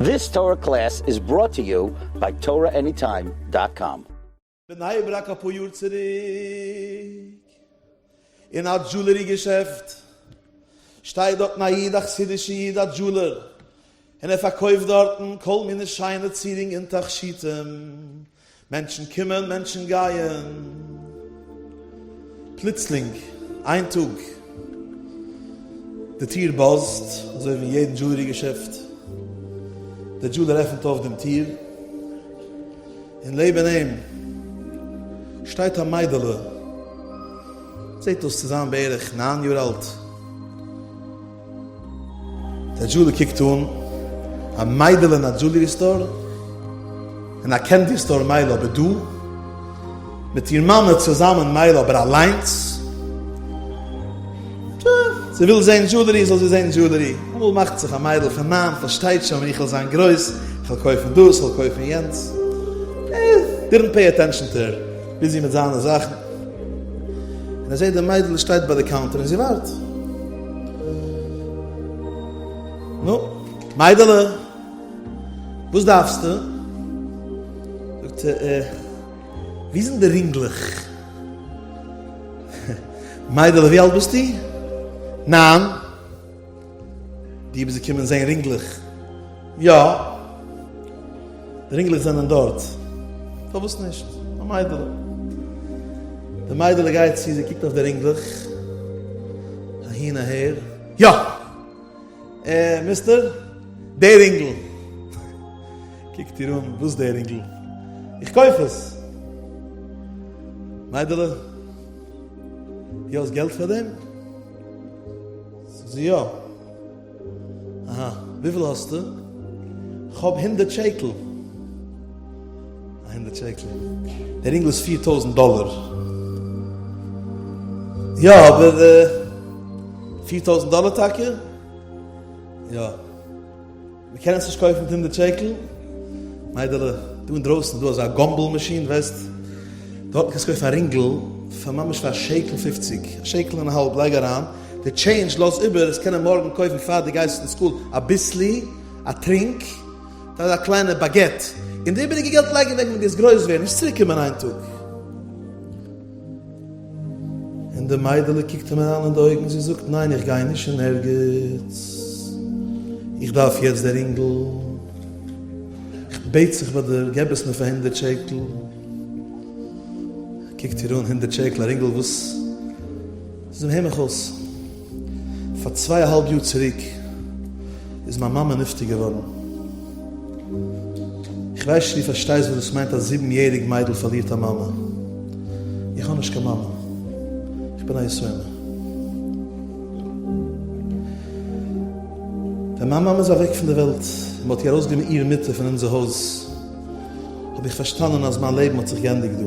This Torah class is brought to you by TorahAnytime dot com. בני ברק אפאר יאר צוריק אין א jewelry געשעפט שטייט דארטן א איד א חסידישע איד א jeweler און ער פארקויפט דארטן כל מיני שיינע צירונג און תכשיטים מענטשן קומען מענטשן גייען. פלוצלינג איין טאג די טיר buzz ט אזוי ווי אין יעדן jewelry געשעפט, דער jeweler עפנט אויף דעם טיר און לעבן אים שטייט א מיידעלע, זעט אויס צו זיין בערך ניין יאר אלט. דער jeweler קוקט אן א מיידעלע אין א jewelry store, אין א candy store מילא אבער דא מיט איר מאמע צוזאמען מילא אבער אליינס? זי וויל זען jewelry זאל זי זען jewelry, אמאל מאכט זיך א מיידל פון ניין פארשטייט שוין ווען איך וועל זיין גרויס איך וועל קויפן דאס איך וועל קויפן יענץ, didn't pay attention to her, busy מיט זיינע זאכן, און ער זעט די מיידל שטייט ביי די counter און זי ווארט. נו, מיידעלע, וואס דארפסטו? זאגט זי, אה, וואו זענען די רינגלעך? מיידעלע, ווי אלט ביסטו? ניין. דו ביסט געקומען זען רינגלעך? יא. די רינגלעך זענען דארט. פארוואס נישט? א מיידעלע. די מיידעלע גייט צו, זי קוקט אויף די רינגלעך, אהין אהער. יא! אה, מיסטער, די רינגל. קוקט איר אן, וואס די רינגל? איך קויף עס. מיידעלע, דו האסט געלט פאר דעם? זאגט זי, יא. אהא, וויפיל האסטו? כ'האב הונדערט שקל. א הונדערט שקל? דער רינגל איז 4000 דאלער. יא, אבער 4000 דאלער טאקע? יא. מ'קען עס נישט קויפן מיט הונדערט שקל? מיידעלע, דא אינדרויסן איז דא אזא gumball machine, ווייסט? דארטן קענסטו קויפן א רינגל פאר ממש פאר א שקל פופציג, א שקל און א האלב, לייג אריין די change, לאז איבער, עס קענען מארגן קויפן פאר דו גייסט אין school א ביסלי, א טרינק, אדער א קליינע באגעט, און די איבעריגע געלט לייג אוועק ווען דו וועסט גרויס ווערן, נישט צוריק קומען איין טאג. און די מיידעלע קוקט אים אריין אין די אויגן, זי זאגט, ניין איך גיי נישט אין ערגעץ, איך דארף יעצט די רינגל, איך בעט זיך ביי דיר, געב עס מיר פאר הונדערט שקל. קוקט איר אן, הונדערט שקל א רינגל, וואס? זאגט זי אים, הער מיך אויס, פאר צוויי א האלב יאר צוריק איז מיין מאמע נפטר געווארן, איך ווייס נישט צו דו פארשטייסט וואס דאס מיינט א זיבן יעריג מיידל פארלירט א מאמע, איך האב נישט קיין מאמע, איך בין א יתומה. ווען מיין מאמע איז אוועק פון די וועלט און מען האט איר ארויסגענומען איר מיטה פון אונזער הויז, האב איך פארשטאנען אז מיין לעבן האט זיך געענדיגט דא.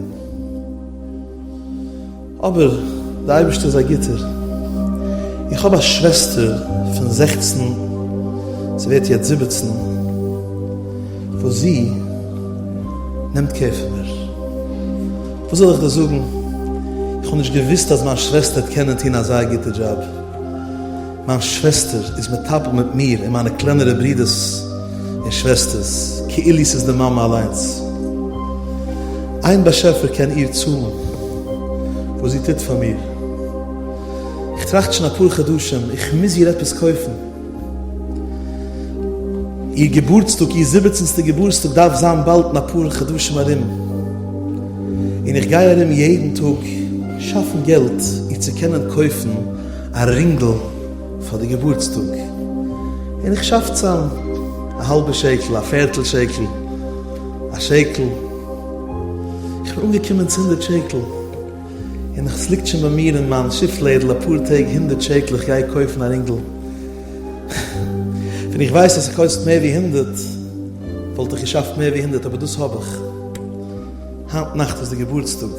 אבער די אייבערשטער איז א גוטער. איך האב א שוועסטער פון 16, זי ווערט יעצט 17, וואס זי נעמט care פון מיר. וואס זאל איך דיר זאגן, איך האב נישט געוואוסט אז מיין שוועסטער וועט קענען טון אזא גוטע דזשאב. מיין שוועסטער איז מטפל מיט מיר און מיינע קלענערע ברודערס און שוועסטערס כאילו ס'איז די מאמע אליינס. איין באשעפער קען איר צאלן וואס זי טוט פאר מיר. איך טראכט שוין אפאר חדשים, איך מוז איר עפעס קויפן. איר געבורטסטאג, איר זיבעצנסטע געבורטסטאג דארף זיין באלד אין אפאר חדשים ארום. און איך גיי ארום יעדן טאג שאפן געלט איר צו קענען קויפן א רינגל פאר די געבורטסטאג, און איך שאף צאם א האלבע שקל, א פערטל שקל, א שקל, איך בין אנגעקומען צו הונדערט שקל, און עס ליגט שוין ביי מיר אין מיין שיפלעדל אפאר טעג הונדערט שקל, איך גיי קויפן א רינגל, ווען איך ווייס אז ס'קאסט מער ווי הונדערט, וואלט איך געשאפט מער ווי הונדערט, אבער דאס האב איך. היינט נאכט איז די געבורטסטאג.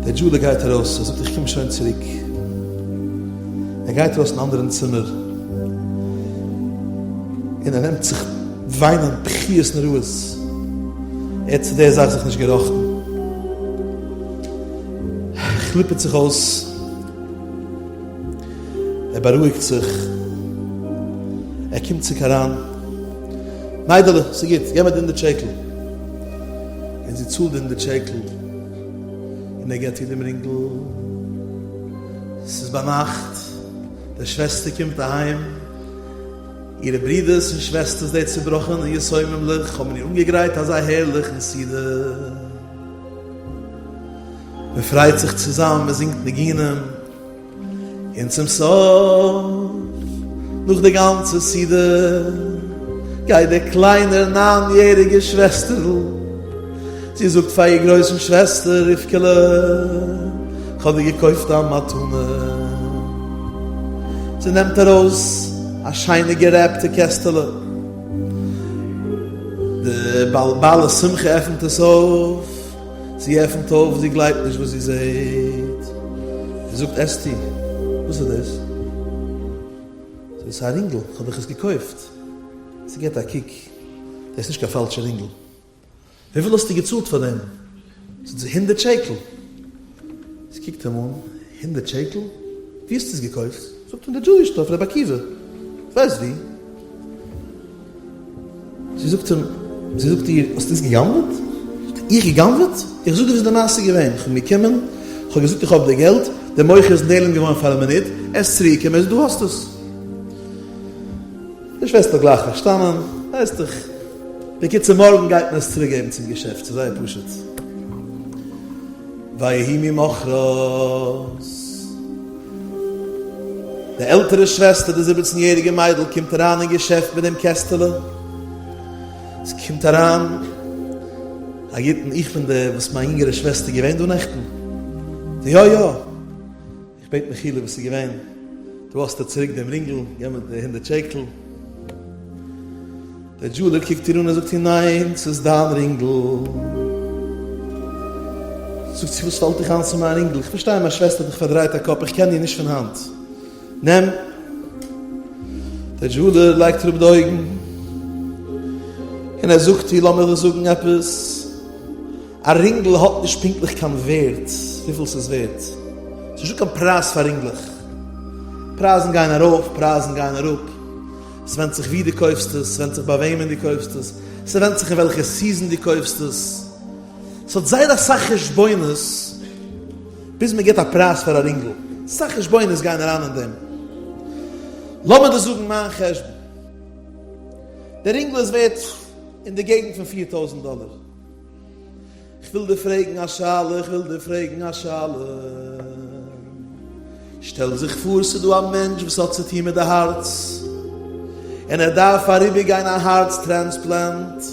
דער jeweler גייט ארויס, ער זאגט איך קום שוין צוריק. ער גייט ארויס אין אנדערן צימער, און ער נעמט זיך וויינען בכיות נוראות. ער האט צו דער זאך זיך נישט געראכטן. כליפעט זיך אויס. ער בארואיגט זיך. ער קומט צוריק אריין, מיידעלע, ס'גוט, געב מיר די הונדרעט שקל. און זי צאלט די הונדרעט שקל, און ער געבט איר דעם רינגל. ס'איז ביינאכט, די שוועסטער קומט אהיים, אירע ברידערס און שוועסטערס די צובראכענע יתומים'לעך האבן איר אנגעגרייט אזא הערליכן סעודה. מען פרייט זיך צוזאם, מען זינגט ניגונים, און צום סוף, נאך די גאנצע סעודה, גייט דער קליינער ניין יעריגע שוועסטערל, זי זאגט פאר איר גרויסן שוועסטער, רבקה'לע, כ'האב דיר געקויפט א מתנה. זי נעמט ארויס א שיינע גערעפטע קעסטעלע, די בעלת שמחה עפנט עס אויף, זי עפנט אויף, זי גלייבט נישט וואס זי זעט, זי זאגט, אסתי, וואס איז דאס? זאגט זי, ס'איז א רינגל, כ'האב דיך עס געקויפט. זי געבט א קוק, דאס איז נישט קיין פאלשע רינגל. וויפיל האסטו געצאלט פאר דעם? זאגט זי, הונדערט שקל. זי קוקט אים אן, הונדערט שקל? וואו האסטו עס געקויפט? זאגט אים דער jewelry store, רבי עקיבא. כ'ווייס וואו. זי זאגט אים, זי זאגט איר, האסט עס גע'גנב'עט? זאגט ער, איך גע'גנב'עט? איך זאג דיר וואס איז די מעשה געווען, איך בין געקומען, איך האב געזאגט איך האב די געלט, דער מוכר איז נעלם געווארן פאר א מינוט, ער איז צוריק געקומען, ער זאגט דו האסט עס. די שוועסטער האט גלייך פארשטאנען, ווייסט דאך, בקיצור מארגן גייט מען עס צוריק געבן צום געשעפט, ס'איז זייער פשוט. ויהי ממחרת. די עלטערע שוועסטער, די זיבעצן יעריגע מיידל, קומט אריין אין געשעפט מיט דעם קעסטעלע. זי קומט אריין, א גוטן, איך בין די וואס מיין יונגערע שוועסטער געווען דא נעכטן? זי, יא יא. איך בעט מחילה וואס איז געווען, דא האסטו צוריק דעם רינגל, געב מיר די הונדערט שקל. דער jeweler קוקט איר אן און זאגט איר, ניין, ס'איז דיין רינגל. זאגט זי, וואס פאלט דיך איין ס'איז מיין רינגל? איך פארשטיי מיין שוועסטער האט דיך פארדרייט א קאפ, איך קען איר נישט פון היינט. נעם. דער jeweler לייגט אראפ די אויגן און ער זאגט איר, לאמיר דיר זאגן עפעס, א רינגל האט נישט פונקטליך קיין ווערט וויפיל ס'איז ווערט, ס'איז נישטא קיין פרייז פאר רינגלעך, פרייזן גייען ארויף פרייזן גייען אראפ, ס'ווענדט זיך וואו דו קויפסט עס, ס'ווענדט זיך ביי וועמען דו קויפסט עס, ס'ווענדט זיך אין וועלכע season דו קויפסט עס, ס'האט זייער אסאך חשבונות ביז מ'גיבט א פרייז פאר א רינגל, אסאך חשבונות גייען אריין אין דעם. לאמיר דיר זאגן מיין חשבון, די רינגל איז ווערט אין די געגנט פון פיר טויזנט דאלער. כ'וויל דיר פרעגן א שאלה, כ'וויל דיר פרעגן א שאלה. שטעל זיך פאר ס'איז דא א מענטש וואס האט צוטון מיט די הארץ, און ער דארף אריבערגיין א הארץ transplant.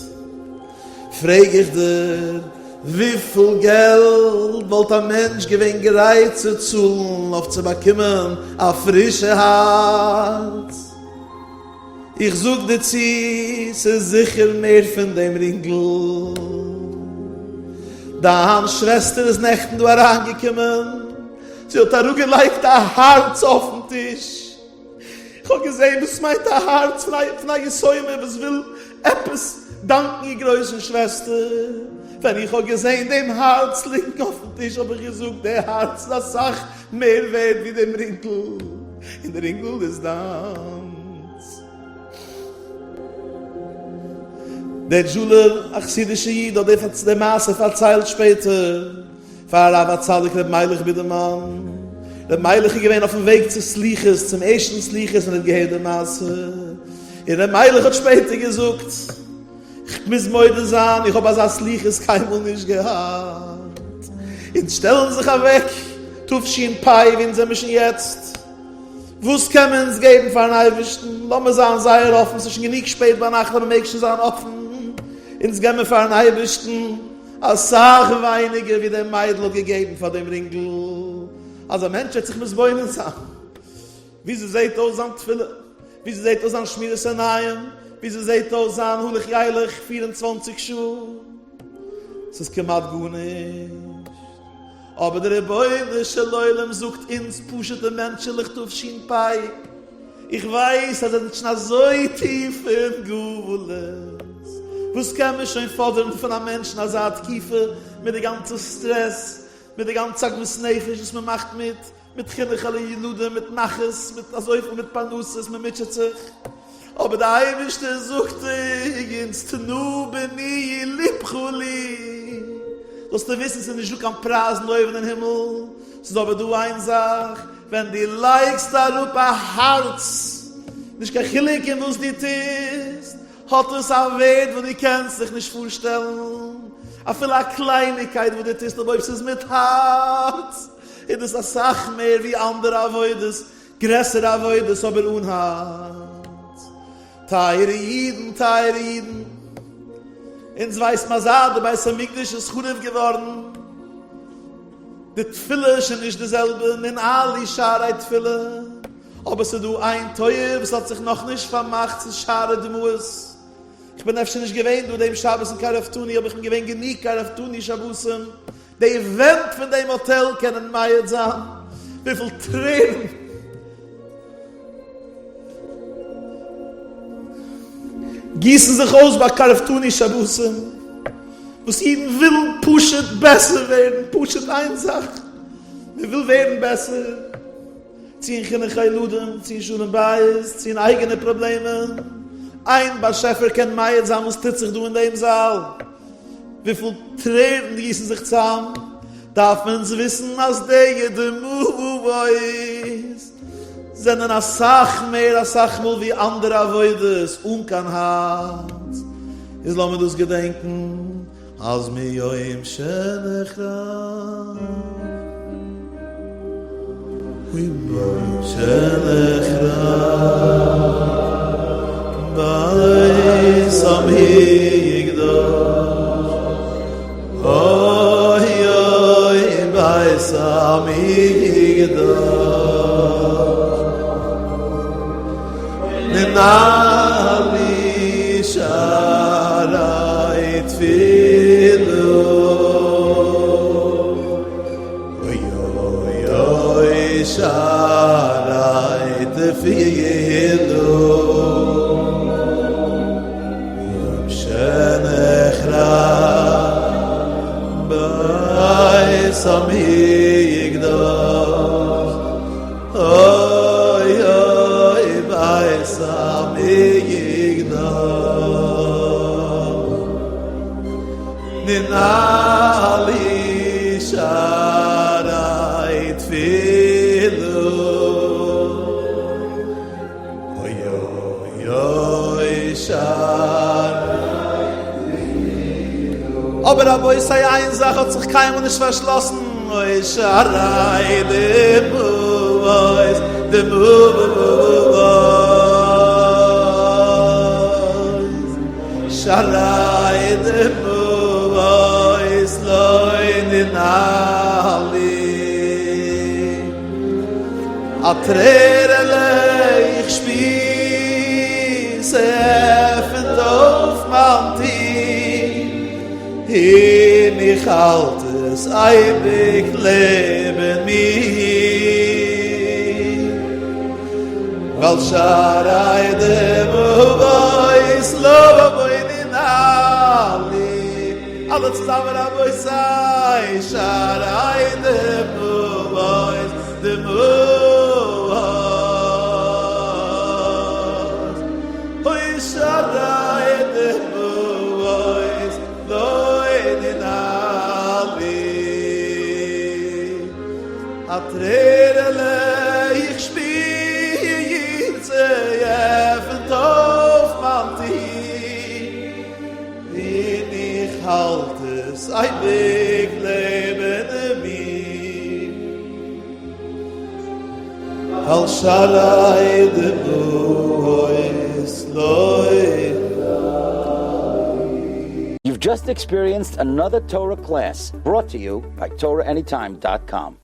פרעג איך דיר, וויפיל געלט וואלט א מענטש געווען גרייט צו צאלן אויף צו באקומען א פרישע הארץ? איך זאג דיר צו, ס'איז זיכער מער פון דעם רינגל. דיין שוועסטער איז נעכטן דא אריינגעקומען, זי האט אראפגעלייגט א הארץ אויפן טיש. איך האב געזען וואס מיינט א הארץ פון א יתומה וואס וויל עפעס דאנקן איר גרויסן שוועסטער. ווען איך האב געזען דעם הארץ ליגן אויפן טיש האב איך געזאגט, דער הארץ איז אסאך מער ווערד ווי דעם רינגל, און די רינגל איז דיינס. דער jeweler, א חסידישע איד, האט די מעשה פארציילט שפעטער פאר הרב הצדיק ר' מיילעך בידערמאן. ר' מיילעך איז געווען אויפן וועג צו סליחות, צום ערשטן סליחות, און ער האט געהערט די מעשה. און ר' מיילעך האט שפעטער געזאגט, כ'מוז מודה זיין, איך האב אזא סליחות קיינמאל נישט געהאט. אונז שטעלן זיך אוועק תשפ ווי אונז זעמיר שוין יעצט. וואס קען מען אונז געבן פארן אייבערשטן? לאמיר זיין זייער אפן, ס'איז שוין גענוג שפעט ביינאכט אז מ'מעג שוין זיין אפן. אונז געבן מיר פארן אייבערשטן אסאך ווייניגער ווי דער מיידל האט געגעבן פאר דעם רינגל. אז א מענטש וועט זיך מתבונן זיין. וויאזוי זעהט אויס זיין תפילה? וויאזוי זעהט אויס זיין שמירת עיניים? וויאזוי זעהט אויס זיין הלוך ילך 24 שעה? ס'איז כמעט גארנישט. אבער דער רבונו של עולם זאגט אונז פשוט'ע מענטשעלעך תשפ, איך ווייס אז עס זענט שוין אזוי טיף אין גלות, וואס קען מען שוין פאדערן פון א מענטש אין אזא תקופה מיט די גאנצע סטרעס, מיט די גאנצע עגמת נפש וואס מען מאכט מיט, מיט חינוך על הילדים, מיט נחת, מיט אזויפיל, מיט פרנסות, מען מוטשעט זיך. אבער די אייבערשטער זאגט אונז תנה בני לבך לי, זאלסטו וויסן ס'איז נישט דא קיין פרייזן אויבן אין הימל, ס'איז אבער דא איין זאך, ווען דו לייגסט אראפ א הארץ, נישט קיין חילוק אין וואס דו טוסט, האט עס א ווערד וואס דו קענסט זיך נישט פארשטעלן, אפילו א קלייניגקייט וואס דו טוסט אבער אויב ס'איז מיט הארץ, איז דאס אסאך מער ווי אנדערע עבודות, גרעסערע עבודות אבער אן הארץ. טייערע אידן, טייערע אידן, אונז ווייסט מען אז זייט די בית המקדש איז חרוב געווארן, די תפילה איז שוין נישט די זעלבע, ננעלו שערי תפילה, אבער ס'איז דא איין טויער וואס האט זיך נאכנישט פארמאכט, ס'איז שערי דמעות. איך בין אפשר נישט געווען דא דעם שבת אין קרבתנו, אבער איך בין געווען גענוג קרבתנו שבתים, די ווענט פון דעם האטעל קענען מעיד זיין וויפיל טרערן גיסן זיך אויס ביי קרבתנו שבתים, וואס אידן ווילן פשוט בעסער ווערן, פשוט איין זאך, מען וויל ווערן בעסער, צו אין חינוך הילדים, צו אין שלום בית, צו אין אייגענע פראבלעמען, איין באשעפער קען מעיד זיין וואס טוט זיך דא אין דעם זאל. וויפיל טרערן גיסן זיך צאם, דארף מען אונז וויסן אז די דמעות זענען אסאך מער אסאך מאל ווי אנדערע עבודות אן קיין הארץ, איז לאמיר דאס געדענקן אז מיום שנחרב מיום שנחרב בית המקדש אוי אוי בית המקדש ננעלו שערי תפילה אוי אוי אוי שערי תפילה יום שנחרב בית המקדש אוי אוי בית המקדש ננעלו שערי תפילה אוי אוי אוי שערי תפילה. אבער רבותי איין זאך האט זיך קיינמאל נישט פארשלאסן אוי שערי דמעות דמעות שערי דמעות לא ננעלו א טרערעלע איך שפיר ס'עפענט אויף מיין טיר און איך האלט עס אייביג לעבן מיר ווייל שערי דמעות לא ננעלו אלע צוזאמען רבותי שערי דמעות דמעות אוי שערי דמעות לא ננעלו א טרערעלע איך שפיר ס'עפנט אויף מיין טיר און איך האלט עס אייביג לעבן מיר על שערי דמעות לא You've just experienced another Torah class brought to you by TorahAnytime.com.